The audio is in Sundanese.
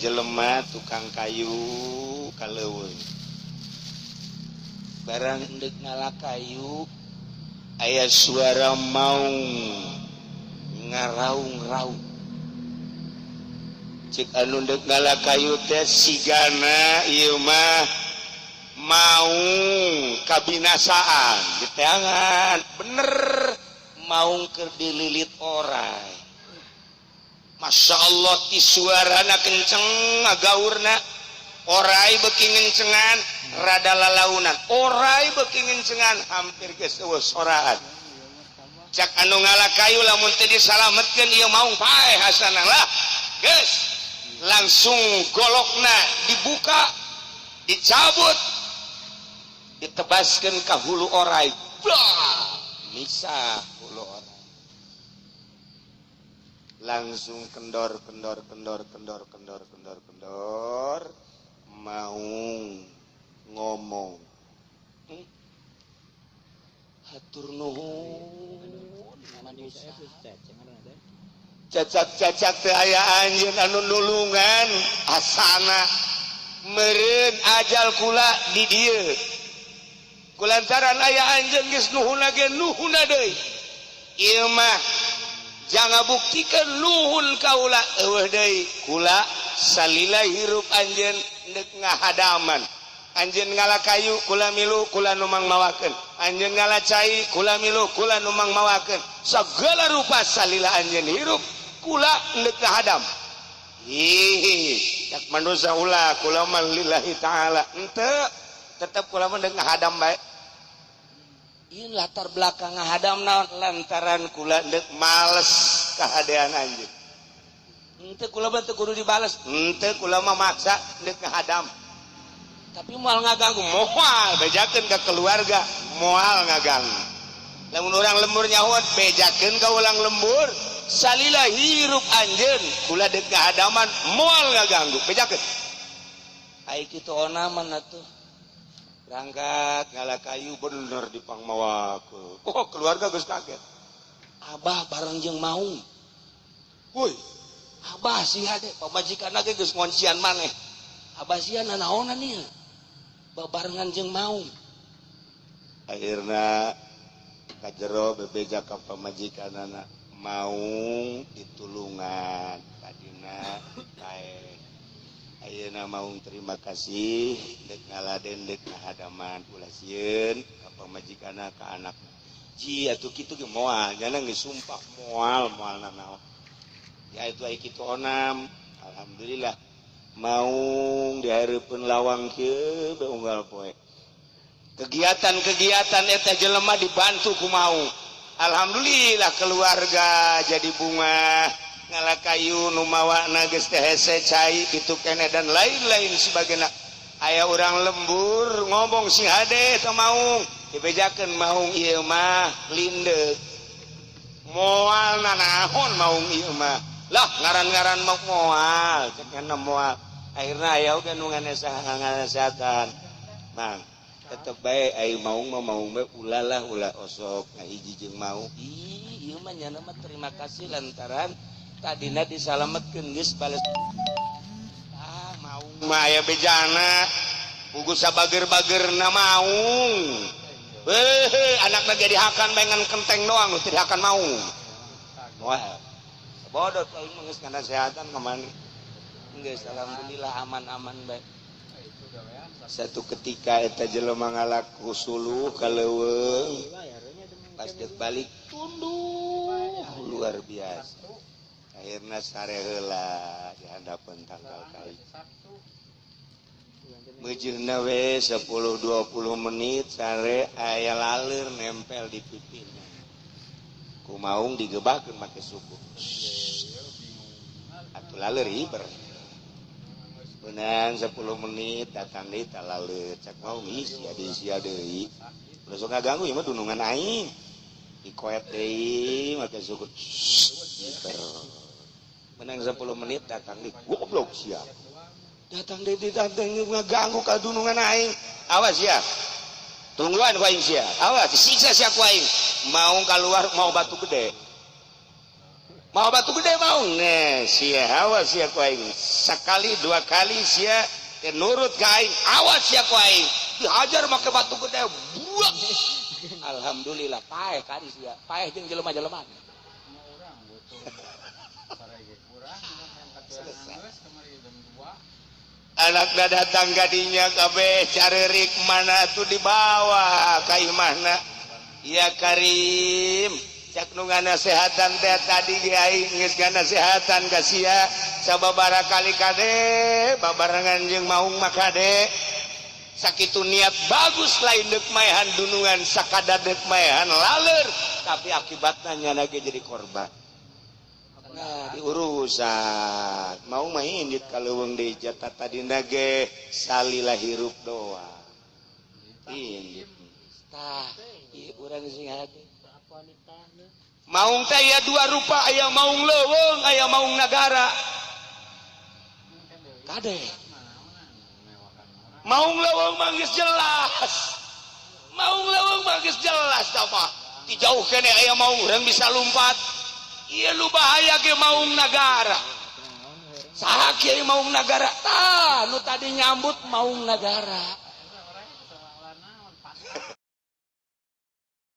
Jelema tukang kayu ka leuweung, barang endek ngala kayu, aya suara maung ngaraung-raung. Cek anu ndek ngala kayu teh, "Sigana ieu mah maung kabinasaan." Diteangan, bener, maung keur dililit oray. Masya Allah, ti suarana kenceng, ngagaurna, oray beuki ngencengan, rada lalaunan, oray beuki ngencengan, hampir geus euweuh soraan. Cak anu ngala kayu, "Lamun teu disalametkeun ieu maung, paeh asana." Lah, geus, langsung golokna dibuka, dicabut, ditebaskeun ka hulu oray. Blah, misah hulu oray, langsung kendor, kendor, kendor, kendor, kendor, kendor, kendor. Maung ngomong, "Hatur nuhun manusia, cacak-cacak teu aya anjeun anu nulungan, asana meureun ajal kula di dieu. Kulantaran aya anjeun geus nuhun ge, nuhun deui. Ieu mah jangan buktikan nuhun kaula, euweuh deui kula salila hirup anjeun ndek ngahadaman. Anjeun ngala kayu, kula milu, kula nu mangmawakeun. Anjeun ngala cai, kula milu, kula nu mangmawakeun. Segala rupa salila anjeun hirup kula ndek ngahadam." Ih, cak manusia, "Ulah, kula mah lillahi ta'ala." Henteu, tetep kula mah ndek ngahadam bae. Ieu latar belakang ngahadam naon? Lantaran kula ndek males kahadean anjeun. Henteu, kula mah teu kudu dibales. Henteu, kula mah maksa ndek ngahadam. Tapi moal ngaganggu, moal. Bejakeun ka keluarga, moal ngaganggu. Lamun urang lembur nyaho, bejakeun ka urang lembur, salila hirup anjeun kula dek ngahadaman, moal ngaganggu, bejakeun. Ai kitu onaman atuh, berangkat ngala kayu, bener dipangmawakeun. Oh, keluarga geus kaget, "Abah bareng jeung maung. Woi, Abah sia deh." Pamajikan ge geus ngoncian maneh, "Abah sia nanaonan ieu babarengan jeung maung?" Akhirna kajero bebeja ka pamajikanana, "Maung ditulungan tadina kae. Ayeuna maung terima kasih, dek ngaladen, dek ngahadaman. Ulah sieun." Ka pamajikanna, ka anak ji atuh kitu ge moal jana, geus sumpah moal, moal nanaon. Ya itu, ai kitu onam. Alhamdulillah, maung dihareupeun lawang kieu be unggal poe. Kegiatan-kegiatan eta jelema dibantu ku maung. Alhamdulillah, keluarga jadi bunga, ngala kayu nu mawana geus teh hese cai kitu keneh dan lain-lain sebagainya. Aya urang lembur ngomong sing hade eta maung, dibejakeun, "Maung ieu mah lindeuk, moal nanaon maung ieu mah." Lah, ngaran-ngaran mau moal, cek nya moal. Akhirna aya oge nu nganasehatan, "Mang, tetep bae, ai maung mah maung bae, ulah lah, ulah osok ngahiji jeung maung." Ih, ieu mah nyana mah terima kasih lantaran tadina disalametkeun, geus bales. Ah, maung mah aya bejana pugu sabager-bagerna maung. Heuh, anakna ge dihakan bae, ngan kenteng doang nu teu dihakan maung. Wah, bodoh aing mah, geus nganasehatan ka mana geus. Alhamdulillah, aman-aman bae. Satu ketika eta jelema ngalaku suluh ka leuweung, pas dek balik tunduh luar biasa. Akhirna sare heula di handapeun tangkal kai. Meujeuhna we 10 20 menit sare, aya laleur nempel di pipinya. Ku maung digebahkeun make suku. Atuh laleur hiber. Beunang 10 menit datang deui ta laleur. Cak maung, "Ih, sia deui, sia deui. Ulah sok ngaganggu, ieu mah dunungan aing." Dikoet deui make suku. Hiber. Menang 10 menit datang deui, "Goblok sia. Datang deui, datang ngaganggu ka dunungan aing. Awas ya. Tungguan ku aing sia. Awas, disiksa sia ku aing." Maung keluar, mawa batu gede. Mau batu gede mau nih sia, awas sia ku aing. Sekali dua kali sia teu nurut ka aing, awas sia ku aing. Dihajar make batu gede, buak. Alhamdulillah paeh kari sia, paeh jeung jelema-jelema. Urang butuh sarege kurang yang Selesai. geus kamari jam 2. Anakna datang kadinya kabeh carerik, mana tuh dibawa ka imahna. Ya Karim, cak nu nganasehatan teh, tadi ge aing geus nganasehatan ka sia sababaraha kali, kade babarengan jeung maung mah kade. Sakitu niat bagus, lain deuk maehan dunungan, sakadar deuk maehan laler, tapi akibatnya nyana ge jadi korban. Nah, diurusan mau main dit kaleuweung deui, jatah tadi ge salila hirup doa indit. Tah, ieu urang sing hade. Maung teh aya dua rupa, aya maung leuweung, aya maung nagara. Kade maung leuweung mah geus jelas, maung leuweung mah geus jelas tah mah, ti jauh kene aya maung, urang bisa lompat. Ieu nu bahaya ge maung nagara. Saha kiai maung nagara? Tah, nu tadi nyambut maung nagara.